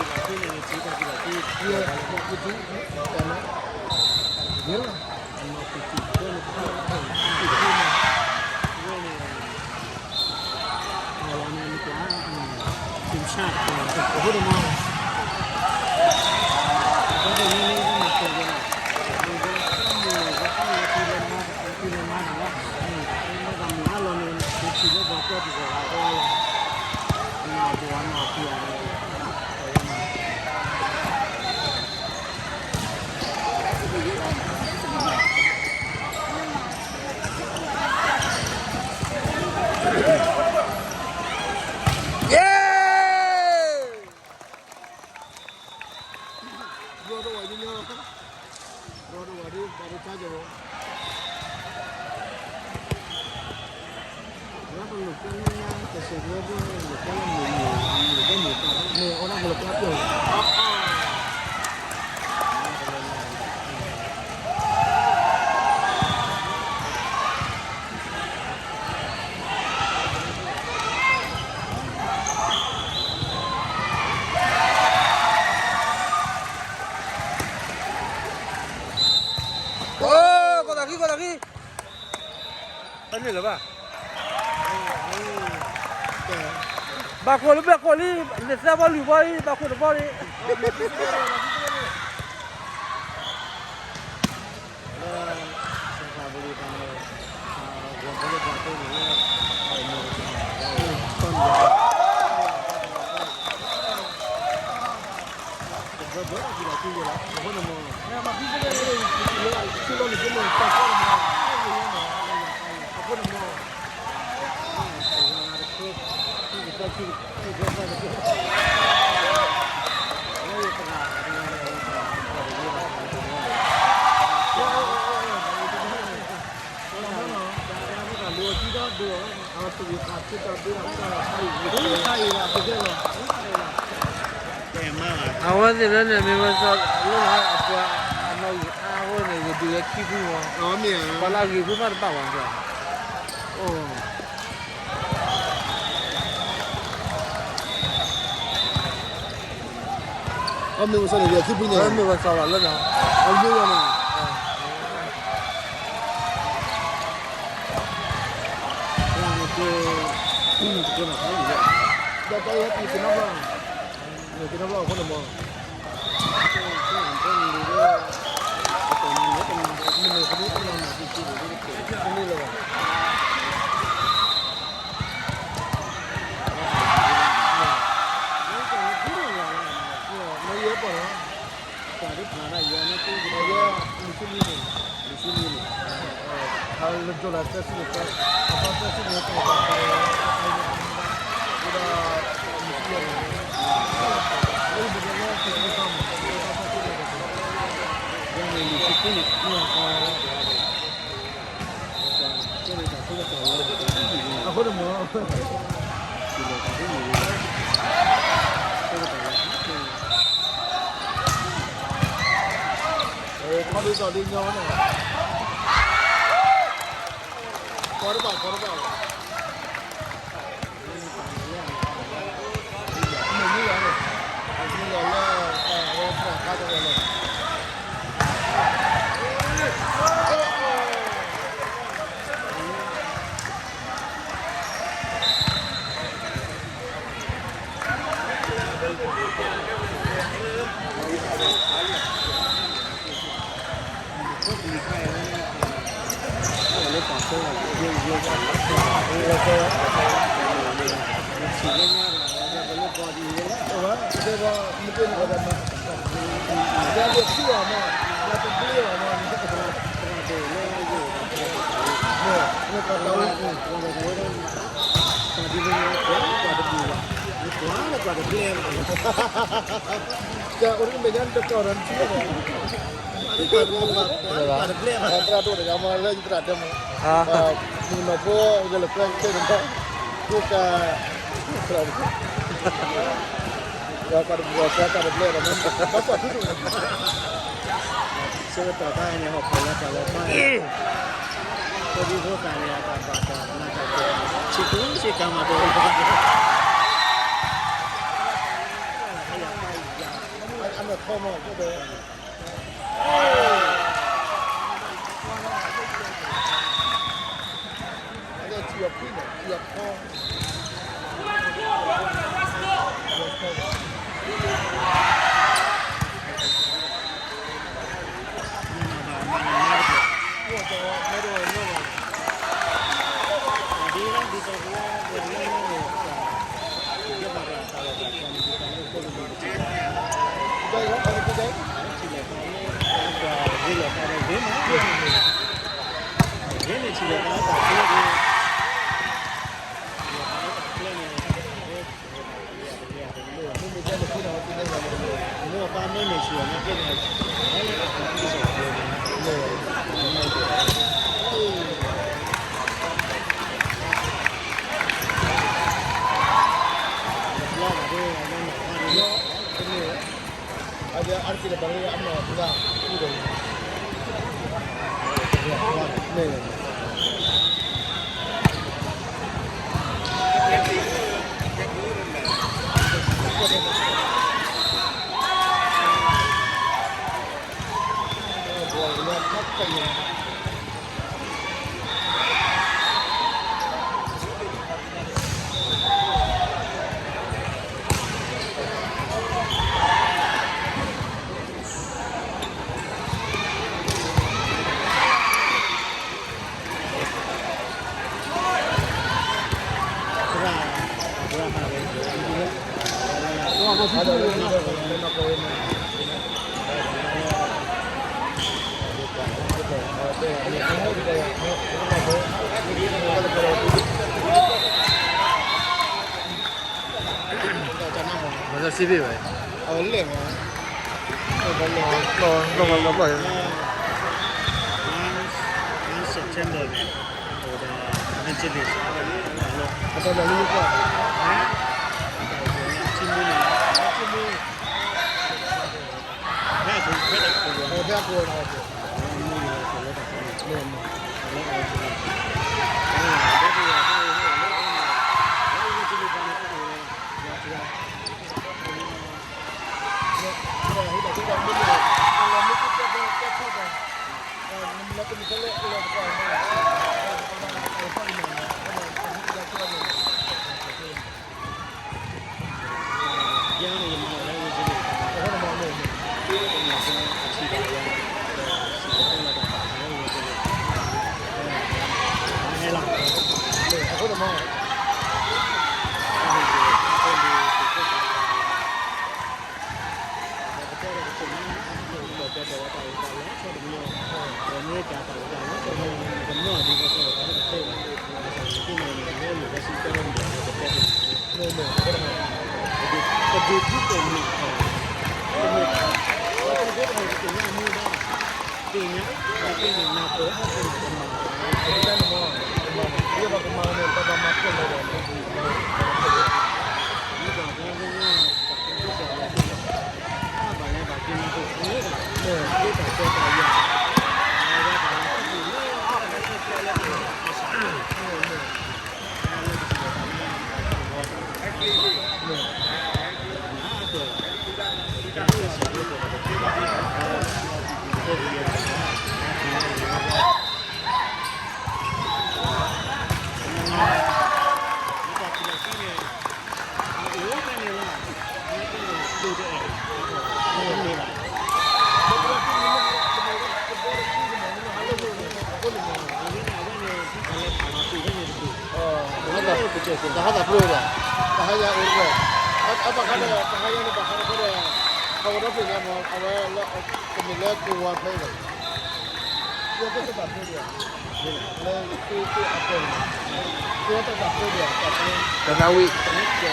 ဘျီတဝဲညီညီ, ဘျီတဝဲဒ် ပှၤဒ်ဆါကၢၤဘၣ်, လၢပလိာ်ကွဲလၢညါ ကစၢၢ်ကလိာ်ဒ် လိာ်ကွဲလၢမုၢ်မုၢ် မုၢ်ဘၣ်မုၢ်ပၢ် မ့ၢ်အဝဲဒၣ်ကလိာ်ကွဲပျိာ် ကိးသးခံ ကိးသးခံ, တန့ၢ်လၢၤဘၣ်, ဘၣ်ခိၣ်လၢဘၣ်ခိၣ်လံ, နသၢဘီလွံၢ်ဘီလံ, ဘၣ်ခိၣ်တဘီလံ. အဝဲသ့ၣ်လၢန့ၣ် မ့ၢ်ဝဲစီၤလၢအပှၤအနီၣ်ဂံၢ်အါအဃိန့ၣ် ဂ့ၤဒုးဝဲခံဖုမီၤ, ပှၤလၢအဂ့ၤဖုမးတဘၣ်ဝဲ, အမ့ၢ်ဝဲစီၤန့ၣ် ဂ့ၤခံဖုန့ၣ် မ့ၢ်ဝဲစီၤလီၤလၢန့ၣ်, အမ့ၢ်ဝဲန့ၣ် ခီဒ်သိးဒ်ညီန့ၣ်, ခီတဘၣ် ခီတဘၣ်လီၤ. ကအိၣ်တက့ၢ်မဲာ်ညါတကီၢ်ဒီးထံၣ်လီၤ, သရၣ်ဒိၣ်တဂၤမ့ၢ်လၢယသရၣ်တဲမ့ၢ်, မုၢ်နီၢ်ဖိ ယလဲၤကွဲကဲန့ၣ်ဒီး ကိးကၤ သရၣ်ဒိၣ် ပှၤတပူၤလီၤ ပှၤတဘျဲၣ်လီၤ ဘၣ်ကွၢ်ထူထူ ဆၢကတီၢ်တၢ်န့ၣ် ဟီၣ်ခိၣ်လၢတၢ်လီၤဖးန့ၣ် ဖိဒံဖိသၣ်န့ၣ် အတၢ်ဘၣ်တၢ်နးတၢ်ဖှီၣ် ဆံးကူဆံးကၤမး တအိၣ်ဘၣ် အယၤပၢ်အံၤ ဘၣ်ဆၣ်စံးဘ့ၣ်ဝဲ, လီၤလီၤလီၤလီၤ, September န့ၣ်, အဝဲဒၣ် Angeles အတၢ်လီၢ်လၢယကွၢ်, ထံမူန့ၣ်, ထံမူ, ဖဲအပူၤ, ဖဲအပူၤ, တၢ်ဟးသးပျိၢ်ဒီး, တၢ်ဟးယၤအိၣ်တဖၣ်, အဘၣ်ဃးဒီး တၢ်ဟးယၤန့ၣ် ဘၣ်ဃးဒီး ခီဝဲဒီဖျၢၣ်ညါမး အဝဲလၢ ကမ့ၢ်လၢကဝီၤဖဲအံၤဘၣ်, ယကသးပျိၢ်ဒီး, လၢသုသုအပျဲၢ်န့ၣ်, သုတၢ်သးပျိၢ်ဒီး, တၢ်သးဝံၣ်, လၢယိၤကီၢ်န့ၣ်,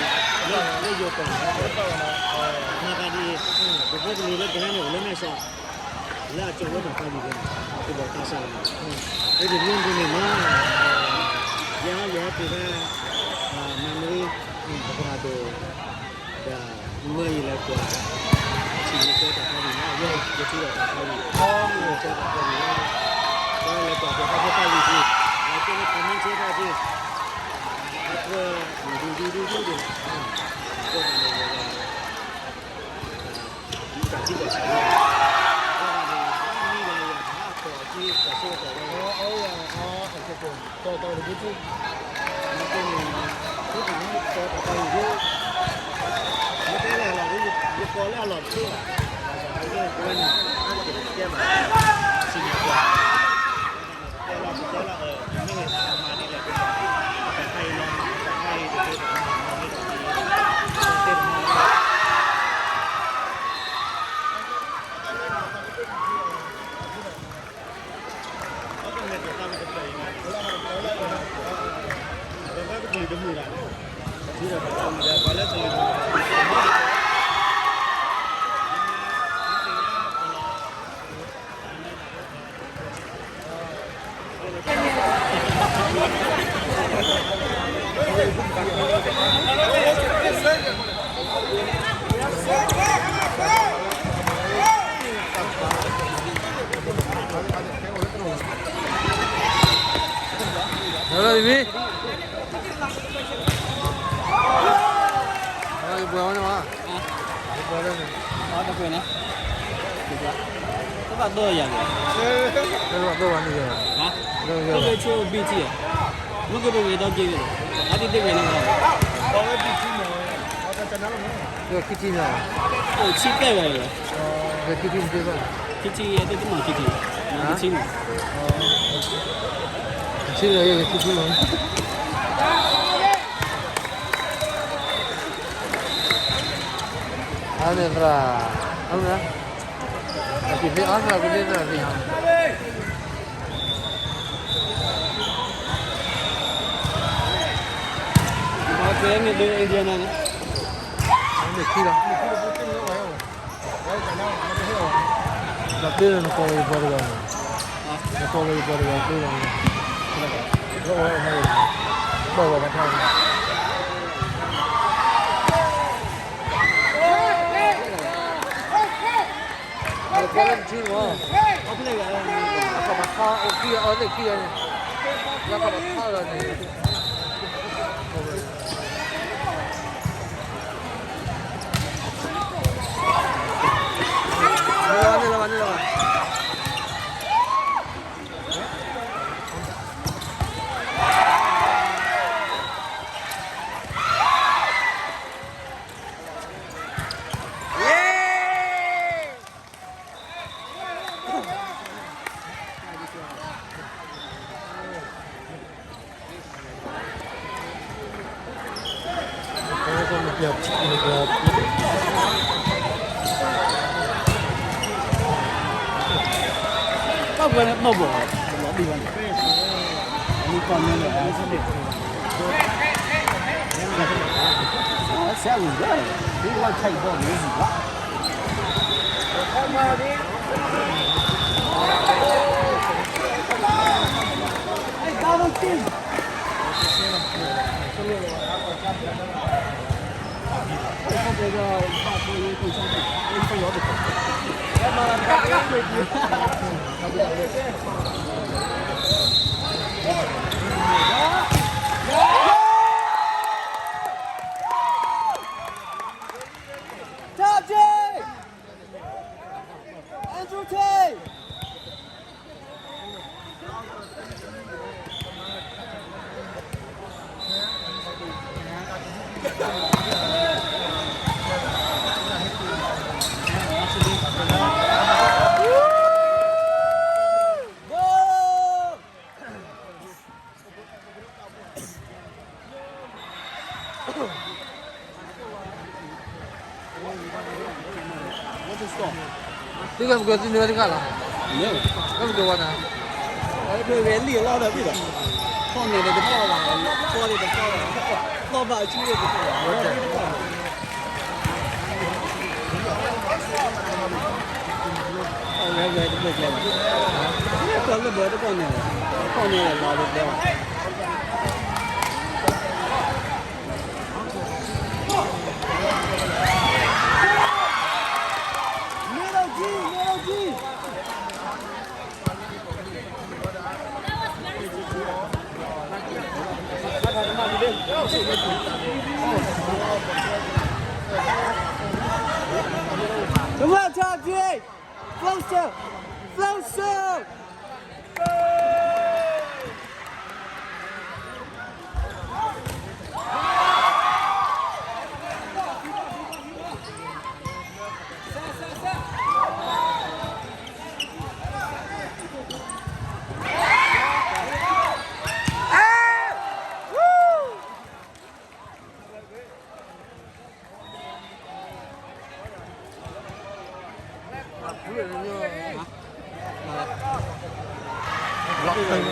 မၤသးဒ်အံၤ, ပဖိပလံၤလၢကဟဲန့ၣ် အိၣ်လၢမဲာ်စီး လၢအကၠီဝဲတၢ်သးဝံၣ်န့ၣ်, ကဘီၣ်သးစၢ်န့ၣ်, အဝဲန့ၣ်မ့ၢ်မး, ယၤယဟဲတုၤဖဲ, မၤနွံ, ပသရၣ်ဒိၣ်, ဒီးမၢယလဲၤကွၢ်, ထံၣ်ယကၠီတၢ်သးဝံၣ်န့ၣ် ယဲယထံၣ်ဒီးတၢ်သးဝံၣ်, ယကၠီတၢ်သးဝံၣ်န့ၣ်, ဒီးလဲၤကွၢ်ကၠီတၢ်သးဝံၣ်, လဲၤကၠီန့ၣ် comment ဆဲထီၣ်က့ၤ, အကြၢး, ဒူဒူဒူဒူဒူဒိၣ်, ကၠီတၢ်န့ၣ်ဝဲဒၣ် ဒီး Hello, baby. Hello, you boy, what? ဟါ? တပှဲၤန့ၣ် တဘၣ်ဒိယၤန့ၣ် တဘၣ်ဒိဘၣ်န့ၣ် ဟါ? တဘၣ်ဒိဘၣ်န့ၣ် မ့ၢ်ကဘၣ်ဂ့ၤဒီးက့ၤဂ့ၤ အါတက့ၢ်တဂ့ၤန့ၣ် ခံထံၣ်န့ၣ် အိၣ်ဆံကဲဘၣ်န့ၣ် ခံထံၣ်န့ၣ် ခံထံၣ် တမ့ၢ်ခံထံၣ် ခံထံၣ်န့ၣ် ခံထံၣ်န့ၣ် ခံထံၣ်န့ၣ် အန့ၣ်သရၣ် အန့ၣ် အက့ၤသ့အီသရၣ်ကသ့သရၣ်သ့ၣ်ညါ မ့ၢ်ဒ်အံၤဒ်န့ၣ် မ့ၢ်ခံလီၤ ဒီးပ့ၤလီၤနကိးဝဲယပှၤတဂၤန့ၣ် နကိးဝဲယပှၤတဂၤပ့ၤလီၤန့ၣ် ဘၣ်ဝဲဘၣ်ထါန့ၣ် နကွၢ်လၢနထံမး အကဘၣ်ထါ အိၣ်ခံဂၤအီသ့ၣ်ခံဂၤန့ၣ် လၢကဘၣ်ထါလီၤန့ၣ် နလီၤဘၣ် နလီၤဘၣ် နလီၤဘၣ် ဘၣ်ပှၤန့ၣ်နီၢ်ဘီၣ် လီၤဒံးဘၣ်န့ၣ် အမ့ၢ်ကီၢ်မ့ၢ်လၢ ဆဲးဝံၤဘၣ် ဒ်ဝၣ်ခါအံၤဘီၣ်မ့ၢ်ဝံၤဘၣ် Andrew Tate! Goal! သုကပကၢၤသုန့ၢ်ဝဲတဂၤလီၤ, ကပကၢၤဝဲနၤ, ဝဲလံအလီၢ်ဒီးဘံၣ်ဒီး, ဖီၣ်န့ၣ်ဒီးတဖီၣ်ဘၣ်, ဖီၣ်န့ၣ်တဖီၣ်ဘၣ်, ဖီၣ်ဘၣ်အစုန့ၣ်တဖီၣ်ဘၣ်, အဝဲဝဲတဖျၢၣ်ကျဲဘၣ်, ကီၢ်လၢဘၢတဖီၣ်န့ၣ်, ဖီၣ်န့ၣ်လီၤတကျဲဘၣ်. Middle G, middle G. Come on, Tom G! Closer! Closer! ပှ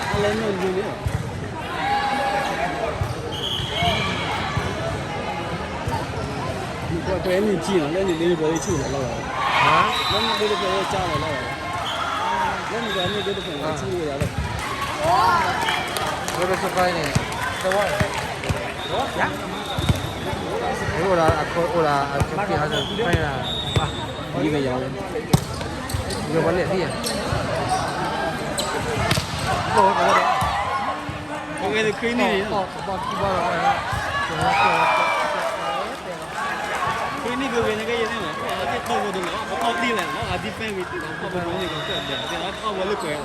ၤနံၤကံနီၤ လၢနံၤလၢနံၤပှၤလၢဆူၣ်လီၤလီၤဘၣ်, လၢနံၤဒိတဖျၢၣ်လၢကၠါလီၤလီၤဘၣ်, လၢနံၤဒိတဖျၢၣ်လၢဆူၣ်ဝဲယၤလီၤ, လၢတစဖၢ်န့ၣ် တဝါ အိၣ်ဒီးအခိၣ်အိၣ်ဒီးအခိၣ်ဖံးဟးဖဲန့ၣ်, ယံၤဝဲယၤလီၤ, ယဝဲလဲၣ်သံၣ်, ခ့နံၣ် ခ့နံၣ်ကဂ့ၤန့ၣ်ကဲယဲၢ်န့ၣ်လီၤ, ပတီၢ်ဖိတလီၤ ပတီၢ်သံလဲၣ်လီၤ အ defense ဂ့ၤတံၢ်လီၤ ပတီၢ်ဖိန့ၣ်ကီၢ်ဒဲး ပတီၢ်ဖိလၢကွဲးလီၤ ဆၣ်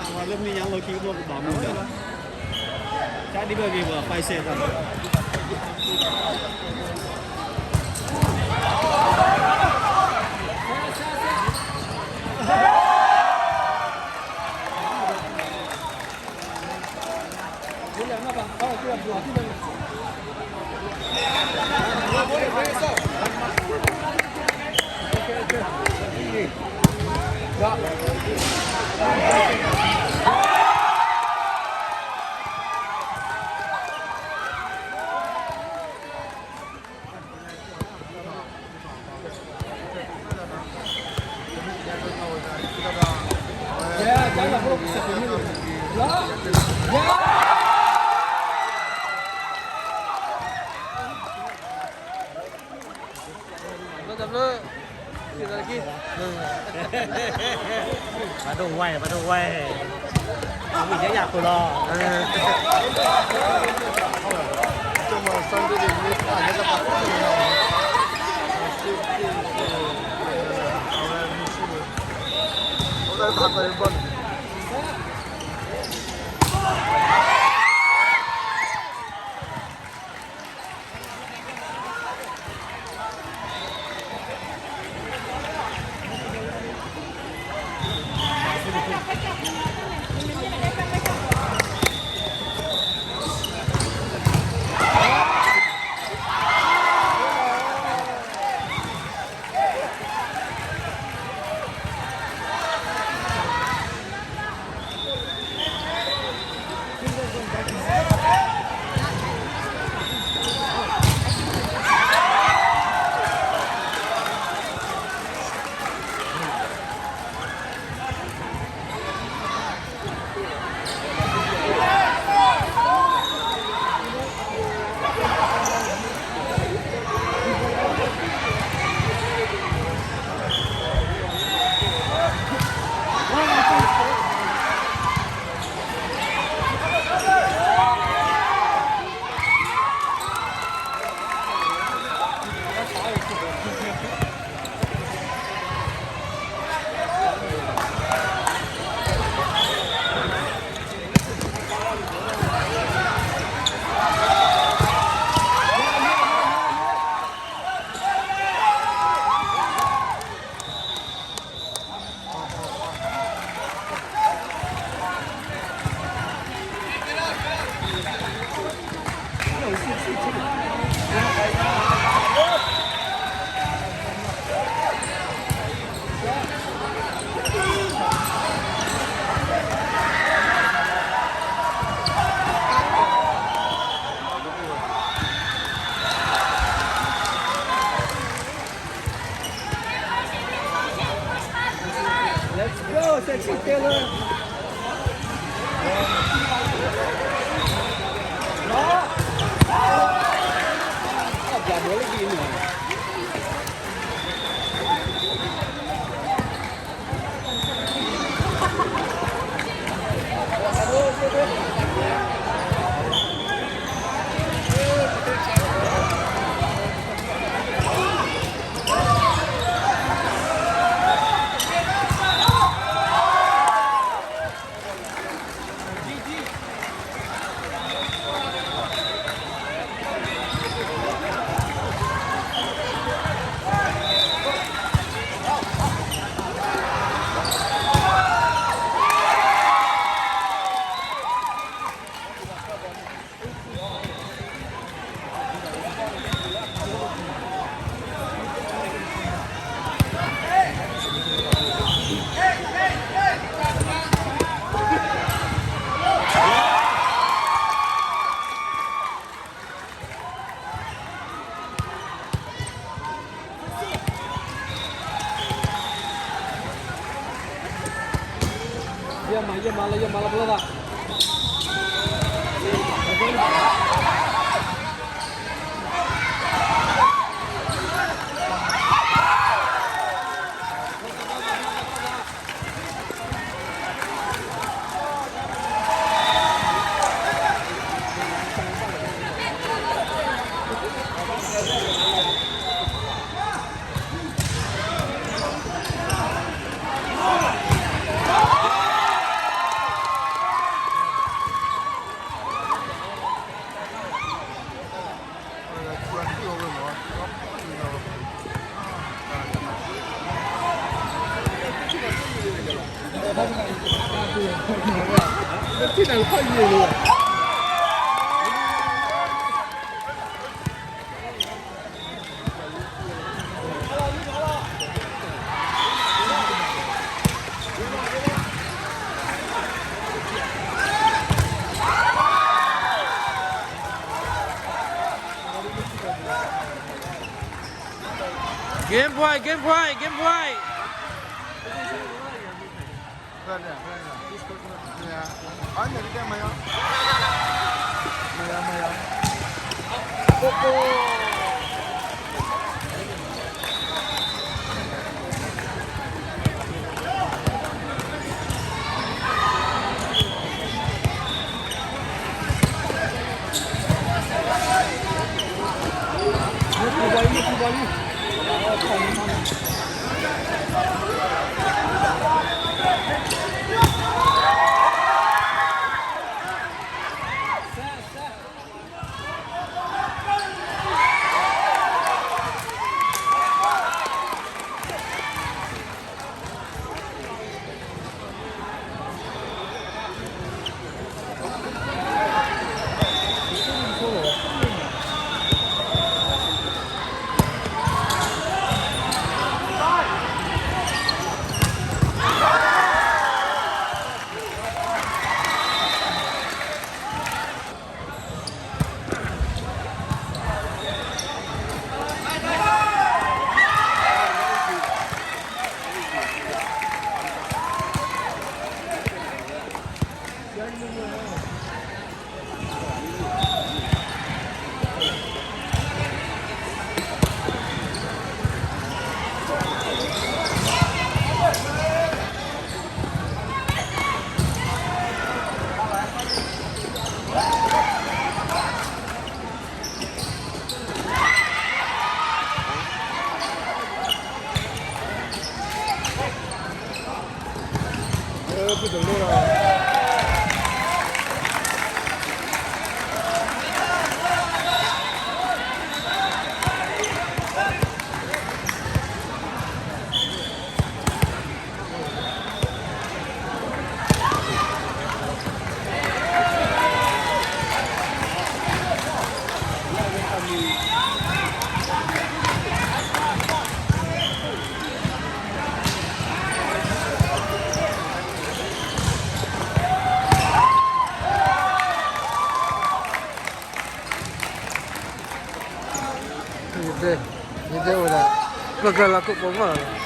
ဝါလၢမ့ၢ်ညါလီၢ်ခံကဘီကဘၣ်မူဒီး တၢ်ဒ်ဘၣ်ဂ့ၤပှၤ five set တၢ် ပှၤဒိၣ်ဝဲ ပှၤဒိၣ်ဝဲ ဝံၤယဲယၤခိၣ်လီၤ Let's go, Sexy Taylor. ယမၤ ယမၤလၢ ယမၤလၢပလီၢ်သး Game point, game point, game point.ယတဲ, ယတဲဝဲဒၣ်, ပကြၢးလီၤခိၣ်ပိာ်မုၣ်လီၤ.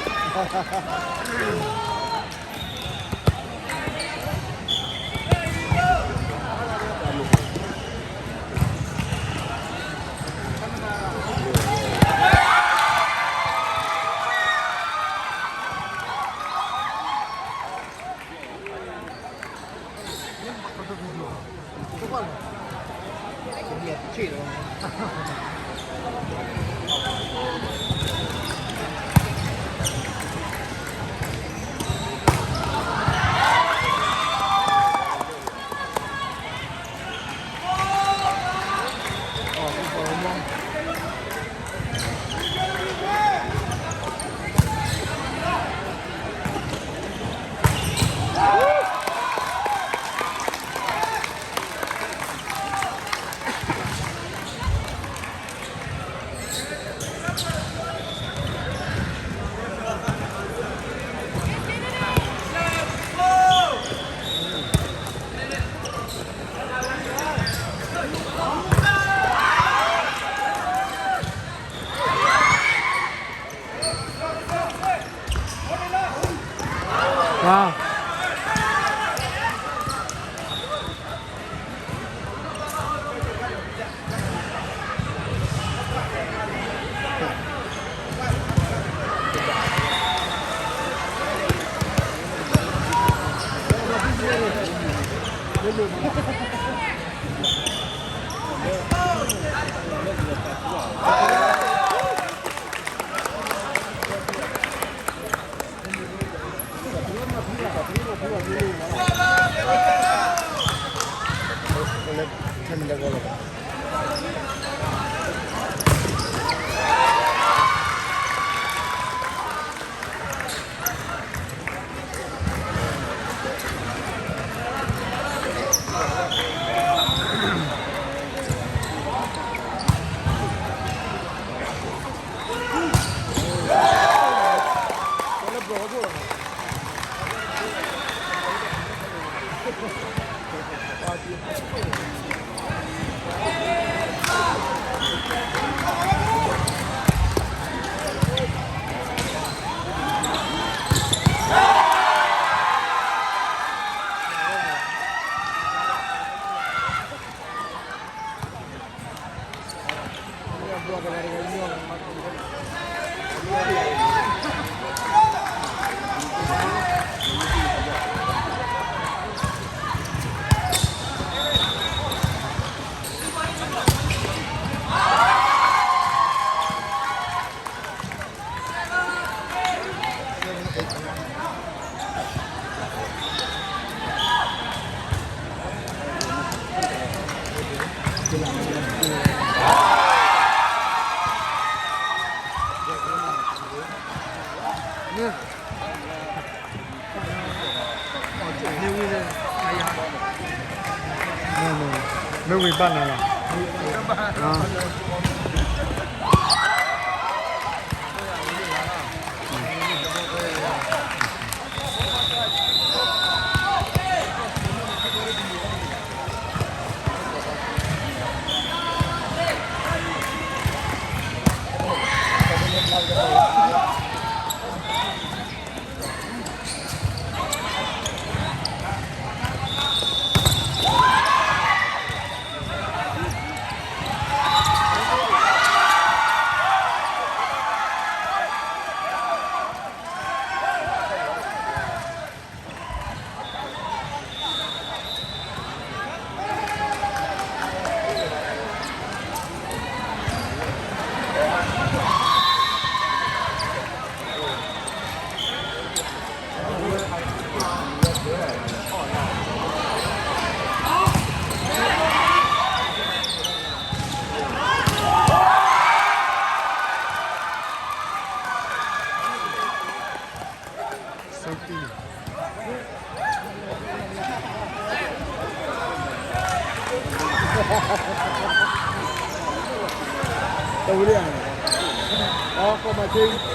ဝါ မ့ၢ်ဝံၤဘၣ်နၤလီၤ. တဝံၤလံဧါ, အီ ကီၢ်မၤစ့.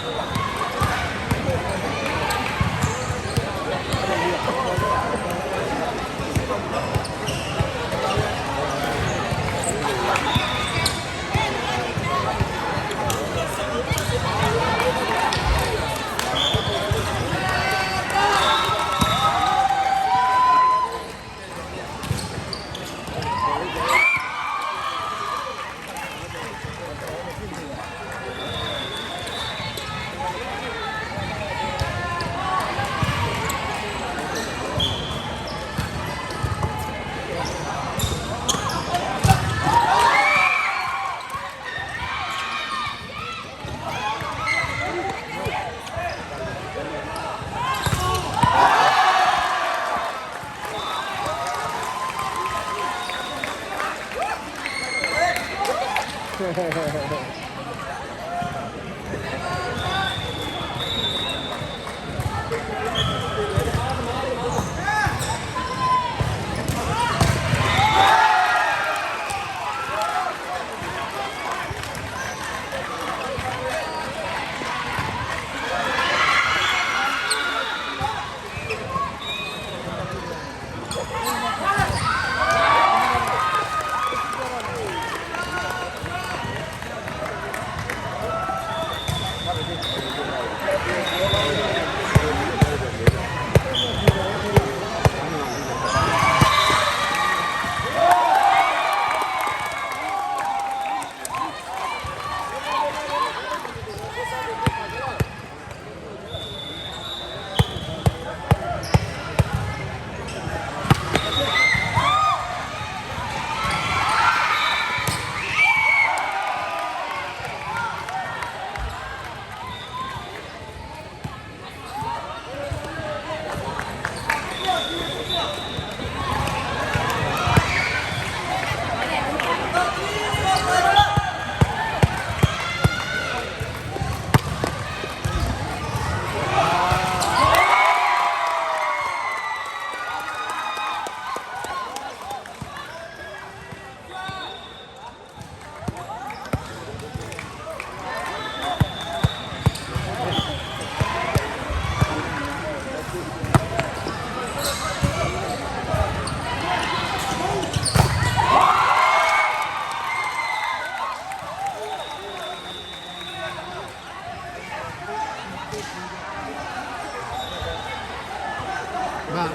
ဘၣ်,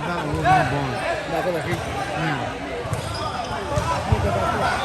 ဘၣ်အိၣ်မၤဘီ, ဘၣ်ကဘၣ်ဃ့, တၢ်ဘျုး, တ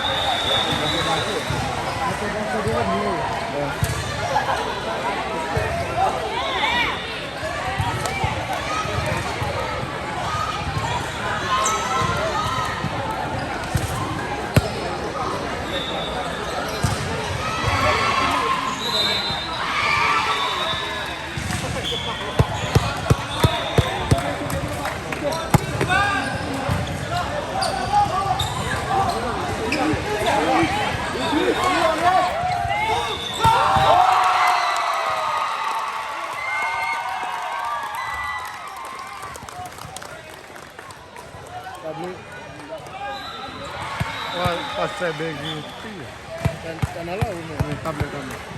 ၢ်စဲးဘ့ၣ်ဂ့ၤ, တၢ်နၤလီၤ, တၢ်ဘျုး, တၢ်ဘျုး.